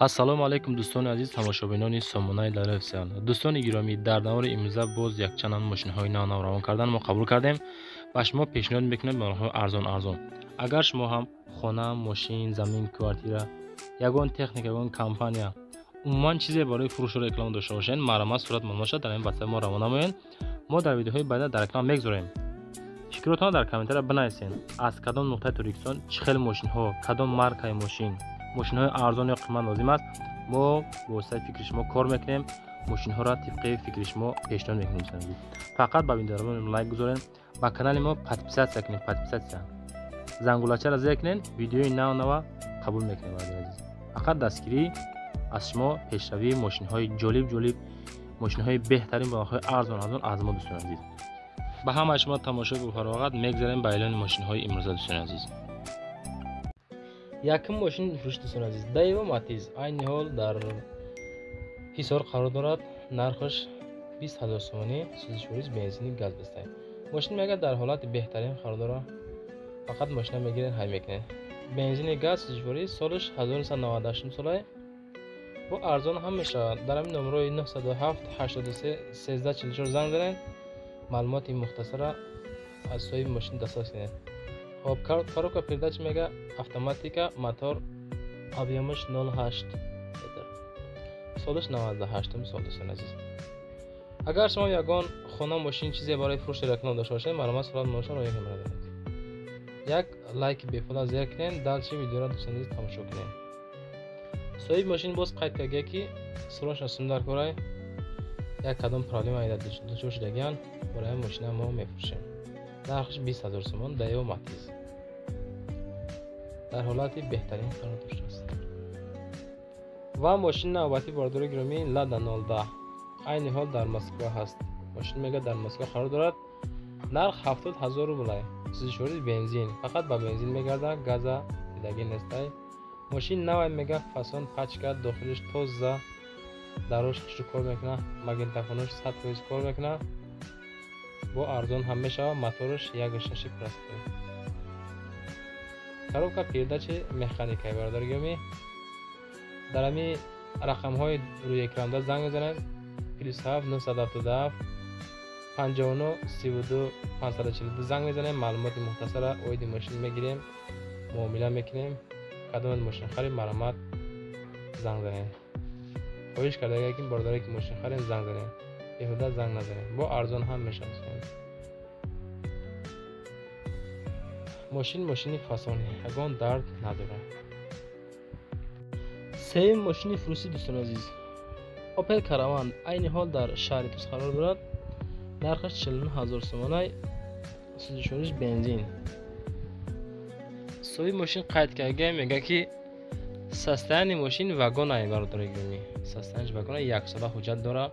Ассалому алайкум, дӯстони азиз, тамошобинони сомонаи Лайло Официал. Дӯстони гиромӣ, дар навори имрӯза боз якчанд мошинҳои нав-нав равон кардан мо қабул кардем ва шумо пешниҳод мекунем ба нархҳои арзон-арзон. Агар шумо ҳам хона, мошин, замин, квартира, ягон техника, ягон компания, умуман чизе барои фурӯшу реклама дошта бошед, марҳамат, сурат мондаша дар ин ватсап мо равон намоед. Мо дар видеоҳои баъда дар реклама мегузорем. Фикротонро дар комментария бинависед, аз кадом нуқтаи Тоҷикистон чӣ хел мошинҳо, кадом маркаи мошин, мошинҳои арзон ё қимат лозим аст. Мо бо воситаи фикри шумо кор мекунем, мошинҳоро тибқи фикри шумо пешниҳод мекунем. Фақат ба видеоро лайк гузоред, ба канали мо подписаться кунед, подписаться, зангулачаро зер кунед, видеои нав нава қабул мекунем. Азиз, фақат дастгирӣ аз шумо, пешравии мошинҳои ҷолиб ҷолиб, мошинҳои беҳтарин бо нархҳои арзон арзон аз мо. Дӯстони азиз, ба ҳамаи шумо тамошои бофароғат. Мегзарем ба эълони мошинҳои имрӯза. Дӯстони азиз, якум мошин фурӯш, дӯстони азиз, Даева Матиз, айни ҳол дар Ҳисор қарор дорад. Нархаш 20 000 сомонӣ, сӯзишвориш бензини газ бастай. Мошин мега дар ҳолати беҳтарин қарор дорад, фақат мошина мегиред, ҳай мекунед. Бензини газ, сӯзишворӣ, солаш 1998 солае, бо арзон ҳам мешавад. Дар ҳамин номерои 907 83 13 44 занг занед, маълумоти мухтасара аз соҳиби мошин дастрас кунед. Хоб, коробка передач мега автоматика, мотор объёмаш 0,8 литр, солаш 98 сол. Дӯстони азиз, агар шумо ягон хона, мошин, чизе барои фурӯши реклама дошта бошед, марҳамат, сурат мондаша роя кунед, як лайки бепула зер кунед, дальше видеоро, дӯстони азиз, тамошо кунед. Соҳиби мошин боз қайд кардия, ки срочно сум даркорай, як кадом проблема дучор шудагиян, барои мошина мо мефурӯшем. Нархаш 20 000 сомон. Даево Матиз дар ҳолати беҳтарин қарор доштааст. Ва мошини навбатӣ, бародари гиромӣ, Лада 010, айни ҳол дар Москва ҳаст. Мошин мега дар Москва қарор дорад. Нарх 70 000 рублай, сӯзишворӣ бензин, фақат ба бензин мегардад, газа дидагӣ нестай. Мошин навай, мега фасон, пачка, дохилиш тоза, дарош хушрӯ кор мекунад, магнитофонош 100% кор мекунад, бо арзон ҳам мешавад. Мотораш 1,6 простой, коробка передачи механикаи. Бародари гиромӣ, дар ҳамин рақамҳои рӯи экранда занг мезанед: +7 977 59 32 542 занг мезанем, маълумоти мухтасара оиди мошин мегирем, муомила мекунем. Кадомед мошин харид, марҳамат, занг занед. Хоҳиш кардага, ки бародаре ки мошин харем, занг занем, беҳуда занг назанем. Бо арзон ҳам мешавад. Мошин мошини фасони, ягон дард надорад. Сеюм мошини фурӯшӣ, дӯстони азиз, Опел Караван, айни ҳол дар шаҳри Тус қарор дорад. Нархаш 49 000 сомонай, сӯзишвориш бензин. Соҳиби мошин қайд карда, мега ки состояние мошин вагонай. Бародари гиромӣ, состояние вагона, яксола ҳуҷҷат дорад,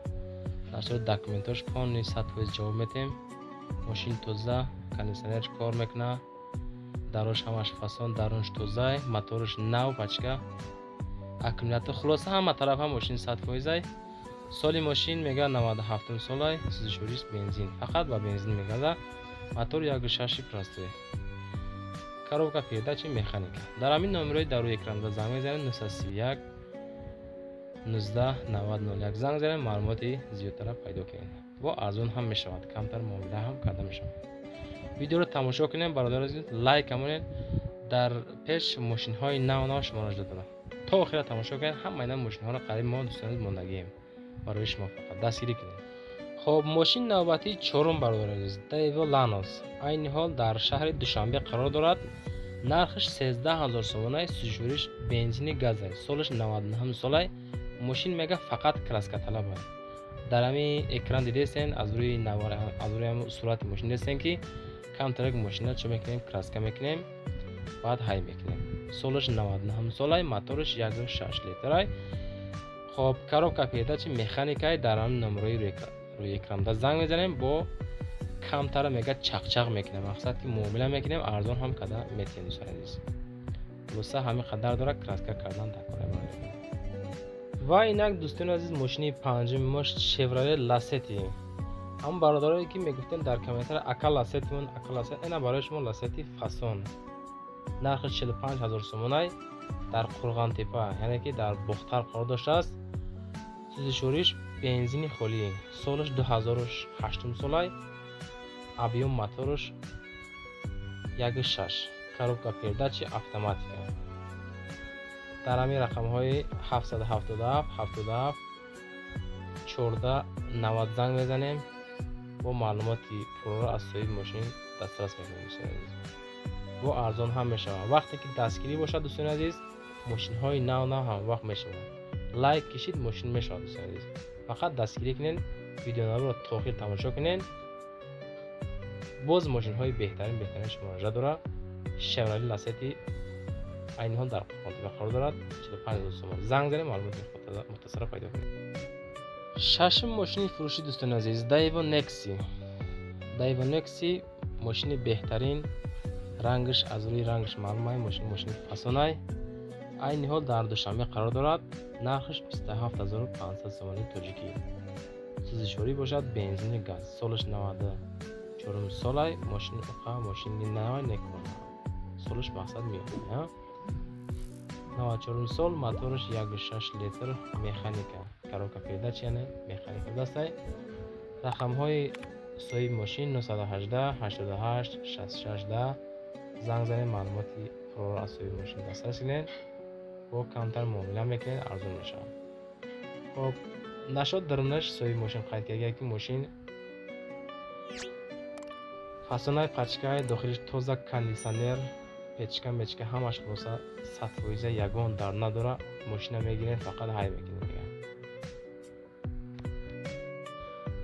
дар сури документош полный 100% ҷавоб метем. Мошин тоза, кондитсионерш кор мекунад, дарош ҳамаш фасон, дарунш тозай, мотораш нав, пачка, аккумулятор, хулоса, ҳама тарафа мошин 100%-ай. Соли мошин мега 97 солай, сӯзишвориш бензин, фақат ба бензин мегардад, мотор 1,6 простой, коробка передачи механика. Дар ҳамин номерои дар рӯи экранда занг мезанем: 931 19 90 01 занг занем, маълумоти зиёдтара пайдо кунед. Бо арзон ҳам мешавад, камтар муомила ҳам карда мешавад. Видеоро тамошо кунем, бародари азиз, лайк амонед. Дар пеш мошинҳои нав нав шуморо ҷудо дорад. То охира тамошо кунед, ҳамаи на мошинҳоро қариб мо, дӯстони, мондагием барои шумо, фақат дастгирӣ кунед. Хоб, мошини навбатии чорум, бародари азиз, Даево Ланос, айни ҳол дар шаҳри Душанбе қарор дорад. Нархаш 13 000 сомонай, сӯзишвориш бензини газай, солаш 99 солай. Мошин мега фақат краска талаб. Дар ҳамин экран дидестен, аз рӯи навор, аз рӯи ҳамин сурати мошин дидестен, ки камтарак мошина чӣ мекунем, краска мекунем, баъд ҳай мекунем. Солаш 99 солай, мотораш 1,6 литрай. Хоб, коробка передачи механикай. Дар ҳамин номерои рӯи экранда занг мезанем, бо камтара мега чақчақ мекунем, мақсад ки муомила мекунем, арзон ҳам када метиҳем. Дӯстони азиз, хулоса, ҳамин қадар дорад краска кардан дар кора. Ва инак, дӯстони азиз, мошини панҷуми мо Шевроле Ласети. Ҳам бародарое ки мегуфтем дар комментария: «Ака, Ласетимон, ака, Ласет», ина барои шумо Ласети фасон, нархи 45 000 сомонай. Дар Қурғонтепа, яъне ки дар Бохтар қарор доштааст. Сӯзишвориш бензини холӣ. Солаш 2008 солай. Объем мотораш 1.6. Коробка передачи автоматика. Дар ҳамин рақамҳои 777 77 14 90 занг мезанем, бо маълумоти пурра аз соҳиби мошин дастрас мекунем, дӯстони азиз. Бо арзон ҳам мешавад. Вақте ки дастгирӣ бошад, дӯстони азиз, мошинҳои нав нав ҳамвақт мешавад. Лайк кишид, мошин мешавад, дӯстони азиз. Фақат дастгирӣ кунед, видеонаворо то охир тамошо кунед. Боз мошинҳои беҳтарин беҳтарин шумоража дорад. Шевроле Ласети айни ҳол дар Қурғонтепа қарор дорад, 45 000 сомон. Занг занед, маълумоти мухтасара пайдо кунед. Шашум мошини фурӯшӣ, дӯстони азиз, Daewoo Nexi. Daewoo Nexi мошини беҳтарин, рангаш аз рӯи рангаш маълум ай, мошин мошини фасонай. Айни ҳол дар Душанбе қарор дорад. Нархаш 27500 сомони тоҷикӣ. Сӯзишворӣ бошад бензини газ. Солаш 94 солай, мошини уқа мошини навай некона. Солаш мақсад меояд. 94 сол, мотораш 1.6 литр, механика. Коробка передач, яъне механика дастай. Рақамҳои соҳиби мошин 918 88 66 10. Занг занед, маълумоти пурраро аз соҳиби мошин дастрас кунед. Бо камтар муомила мекунед, арзон мешавад. Хоб, нашод дарунаш соҳиби мошин қайд карда, ки мошин фасонаи пачкаи, дохилиш тоза, кондитсионер, печка мечка ҳамаш хулоса 100%, ягон дар надора. Мошина мегирем, фақат ҳай мекунем.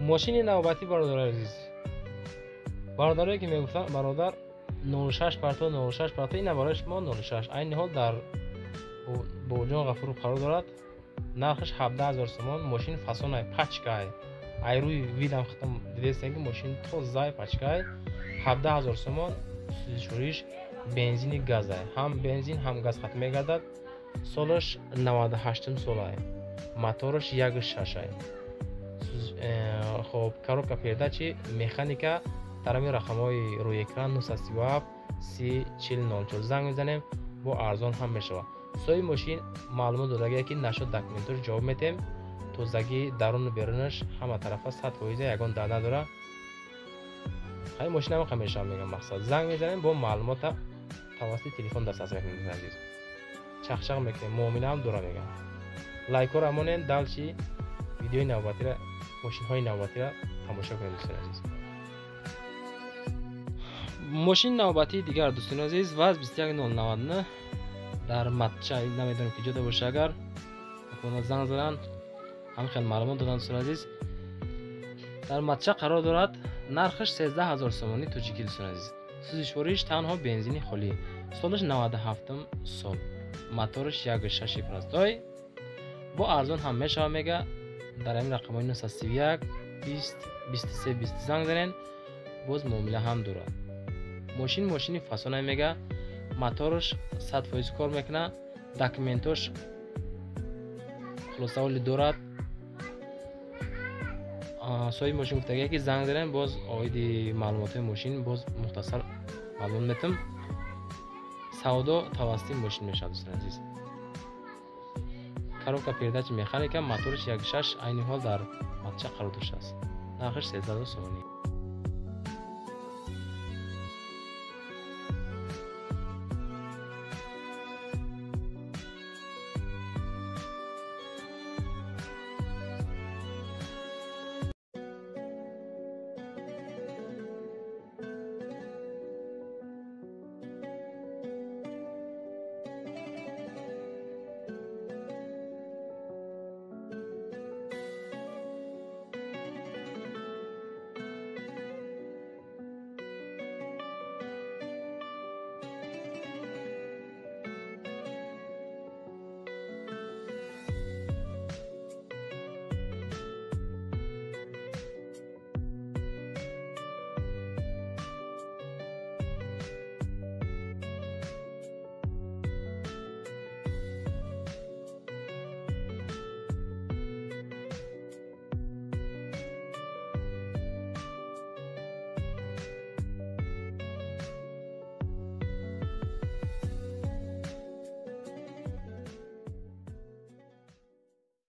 Мошини навбатӣ, бародари азиз, бародарое ки мегуфтанд бародар 06 парто, 06 парто, ина барои шумо 06 айни ҳол дар Бобоҷон Ғафуров қарор дорад. Нархаш 17 000 сомон. Мошин фасонай, пачкай. Ай рӯи видам хитам дидестем, ки мошин тозай, пачкай. 17 000 сомон. Сӯзишвориш бензини газай, ҳам бензин ҳам газ хат мегардад. Солаш 98 солай, мотораш 1.6 ай. Хоб, коробка передачи механика. Дар ҳамин рақамҳои рӯи экран 937 30 40 04 занг мезанем, бо арзон ҳам мешавад. Соҳиби мошин маълумот додагие, ки нашод документош ҷавоб метем. Тозагӣ даруну берунаш ҳама тарафа 100%, ягон дар надора. Ҳамин мошин ҳамақа мешавад, мегам мақсад. Занг мезанем, бо маълумота тавассути телефон дастрас мекунем, азиз. Чақчақ мекунем, муомила ҳам дора, мегам. Лайкҳоро монед, дальше видеои навбатира, мошинҳои навбатира тамошо кунед, дӯстони азиз. Мошини навбатии дигар, дӯстони азиз, ВАЗ 21099 дар Матча, намедонам ки ҷода боша, агар акона занг задан, ҳам хел маълумот додан, дӯстони азиз. Дар Матча қарор дорад, нархаш 13 000 сомони тоҷикӣ, дӯстони азиз. Сӯзишвориш танҳо бензини холӣ. Солаш 97 сол. Мотораш 1.6 простой. Бо арзон ҳам мешавад, мега. Дар ҳамин рақамҳои 931 20 23 20 занг занед, боз муомила ҳам дорад. Мошин мошини фасонай, мега. Мотораш 100% кор мекунад, документош хулосаоли дорад. Соҳиби мошин гуфтагие, ки занг занем, боз оиди маълумотҳои мошин боз мухтасар маълумот метам. Савдо тавассути мошин мешавад, дӯстони азиз. Коробка передачи механика, мотораш 1.6, айни ҳол дар Матча қарор доштааст. Нархаш 13 000 сомонӣ.